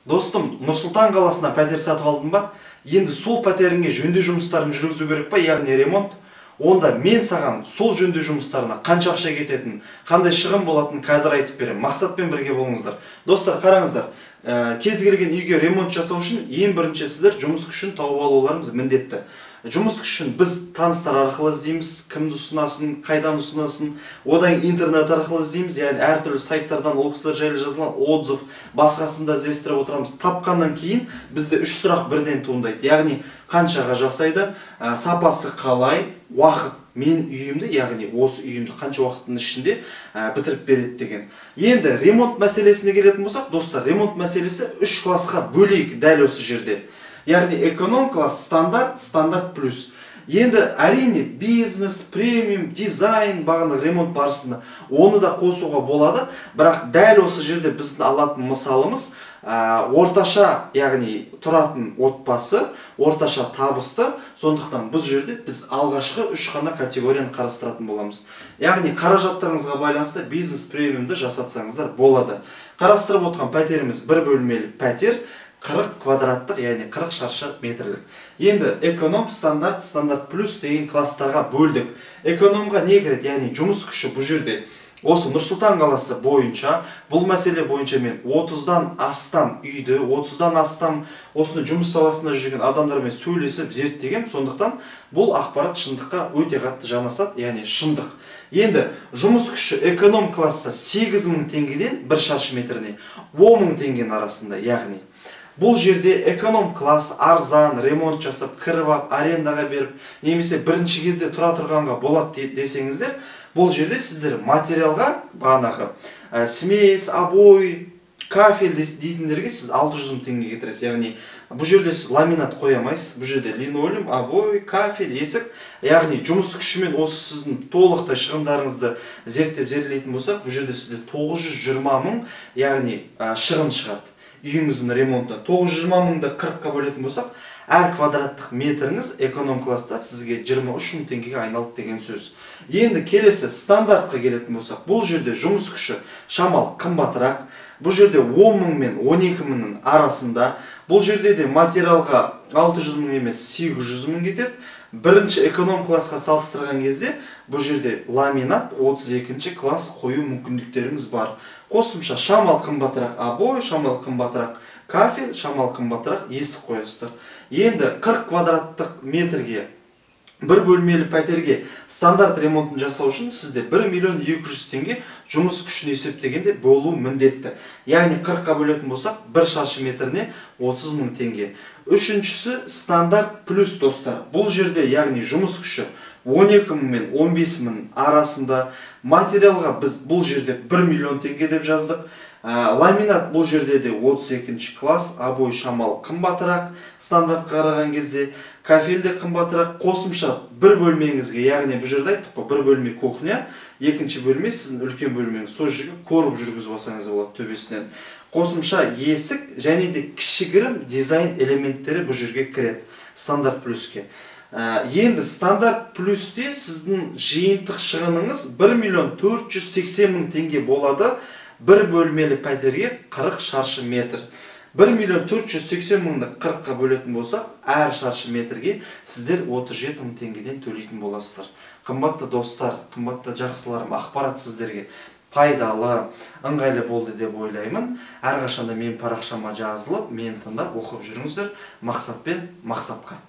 Достым, Нұр-Сұлтан қаласына пәтер сатып алдың ба? Енді сол пәтеріңе жөндеу жұмыстарын жүргізу керек па, яғни ремонт? Онда мен саған сол жөндеу жұмыстарына қанша ақша кететінін, қандай шығын болатынын қазір айтып беремін. Мақсатпен бірге болыңыздар. Достар, қараңыздар, кез келген үйге ремонт жасау үшін ең бірінші сіздер жұмыс күшін тауып алуларыңыз міндетті. Жұмыс күшін біз таныстар арқылы іздейміз, кімді ұсынасын, қайдан ұсынасын, одан интернет арқылы іздейміз, яғни әртүрлі сайттардан ол кісілер жайлы жазылған отзыв, басқасын да іздестіріп отырамыз. Тапқаннан кейін бізде үш сұрақ бірден туындайды, яғни қаншаға жасайды, сапасы қалай, уақыт, мен үйімді, яғни осы үйімді қанша уақыттың ішінде бітіріп береді деген. Енді ремонт мәселесіне келетін болсақ, достар, ремонт мәселесі үш классқа бөлейік дәл осы жерде. Яғни эконом класс, стандарт, стандарт плюс. Енді әрине бизнес, премиум, дизайн бағанағы ремонт барысында оны да қосуға болады, бірақ дәл осы жерде біздің алатын мысалымыз орташа, яғни тұратын отбасы, орташа табысты, сондықтан бұл жерде біз алғашқы үш қана категорияны қарастыратын боламыз. Яғни қаражаттарыңызға байланысты бизнес премиумды жасатсаңыздар болады. Қарастырып отқан пәтеріміз бір бөлмелі пәтер, 40 квадраттық, яғни 40 шаршы метрлік. Енді эконом, стандарт, стандарт плюс деген класстарға бөлдік. Экономға не кіреді? Яғни жұмыс күші бұл жерде. Осы Нұр-Сұлтан қаласы бойынша, бұл мәселе бойынша мен 30-дан астам үйді, 30-дан астам осыны жұмыс саласында жүрген адамдармен сөйлесіп зерттегем, сондықтан бұл ақпарат шындыққа өте қатты жанасады, яғни шындық. Енді жұмыс күші эконом класста 8.000 теңгеден бір шаршы метріне 10.000 теңгенің арасында, яғни бұл жерде эконом класс арзан ремонт жасап, кіріп алып, арендаға беріп, немесе бірінші кезде тұра тұрғанға болады десеңіздер, бұл жерде сіздер материалға бағанағы смесь, обой, кафель дейтіндерге сіз 600.000 теңге кетіресіз. Яғни бұл жерде сіз ламинат қоя алмайсыз, бұл жерде линолеум, обой, кафель, есік, яғни жұмыс күшімен осы сіздің толықтай шығындарыңызды зерттеп зерделейтін болсақ, бұл жерде сізде 920.000, яғни шығын шығады. Үйіңіздің ремонтына 920.000-ды 40-қа бөлетін болсақ, әр квадраттық метріңіз эконом класста сізге 23.000 теңгеге айналды деген сөз. Енді келесі стандартқа келетін болсақ, бұл жерде жұмыс күші шамалы қымбатырақ, бұл жерде 10.000 мен 12.000-нің арасында, бұл жерде де материалға 600.000 емес 800.000 кетеді. Бірінші эконом классқа салыстырған кезде бұл жерде ламинат 32 класс қою мүмкіндіктеріңіз бар. Қосымша шамалы қымбатырақ обой, шамалы қымбатырақ кафель, шамалы қымбатырақ есік қоясыздар. Енді 40 квадраттық метрге бір бөлмелі пәтерге стандарт ремонтын жасау үшін сізде 1.200.000 теңге жұмыс күшін есептегенде болу міндетті. Яғни 40-қа бөлетін болсақ, бір шаршы метріне 30.000 теңге. Үшіншісі стандарт плюс, достар. Бұл жерде яғни жұмыс күші 12.000 мен 15.000 арасында, материалға біз бұл жерде 1 миллион теңге деп жаздық. Ламинат бұл жерде де 32 класс, обой шамалы қымбатырақ стандартқа қараған кезде, кафель де қымбатырақ. Қосымша бір бөлмеңізге, яғни бұл жерде айттық қой, бір бөлме кухня, екінші бөлме сіздің үлкен бөлмеңіз, сол жерге короб жүргізіп алсаңыз болады төбесінен. Қосымша есік және де кішігірім дизайн элементтері бұл жерге кіреді стандарт плюске. Енді стандарт плюсте сіздің жиынтық шығыныңыз 1.480.000 теңге болады. Бір бөлмелі пәтерге 40 шаршы метр. 1.480.000-ды 40-қа бөлетін болсақ, әр шаршы метрге сіздер 37.000 теңгеден төлейтін боласыздар. Қымбатты достар, қымбатты жақсыларым, ақпарат сіздерге пайдалы, ыңғайлы болды деп ойлаймын. Әрқашанда менің парақшама жазылып, мені тыңдап оқып жүріңіздер. Мақсатпен мақсатқа.